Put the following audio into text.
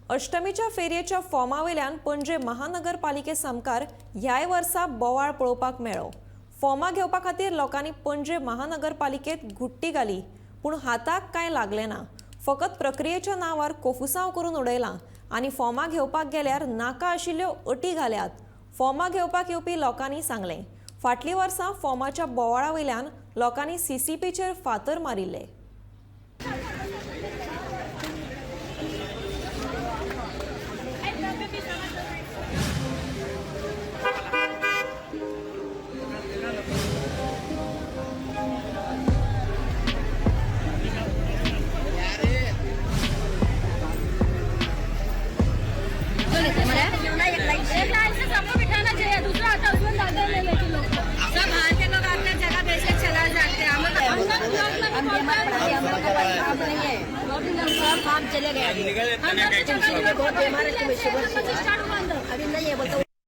अष्टमीच्या फेरयेच्या फॉर्मा वयल्यान पणजे महानगरपालिके सामकार ह्याय वर्सा बोवाळ पळोवपाक मेळ्ळो. फॉर्मां घेवपा खातीर लोकांनी पणजे महानगरपालिकेत घुट्टी घाली, पूण हाताक कांय लागलें ना. फकत प्रक्रियेच्या नांवार कोफुसांव करून उडयलां आनी फॉर्मां घेवपाक गेल्यार नाका आशिल्ल्यो अटी घाल्यात. फॉर्मां घेवपाक येवपी लोकांनी सांगलें, फाटलीं वर्सां फॉर्माच्या बोवाळा वयल्यान लोकांनी सीसीपीचेर फातर मारिल्ले. एक लाइन से सबको बिठाना चाहिए, दूसरा आता है, उसमें दादा ले लेके लोग को। सब बाहर के लोग आते हैं, जगह बेच के चला जाते हैं। हम अंदर ब्लॉक में हम बीमार पड़े हैं, हम लोग के पास काम नहीं है, सब काम चले गए अभी। अंदर से जगह बहुत बीमार है, सुबह स्टार्ट हुआ अंदर। अभी नहीं है बोलते।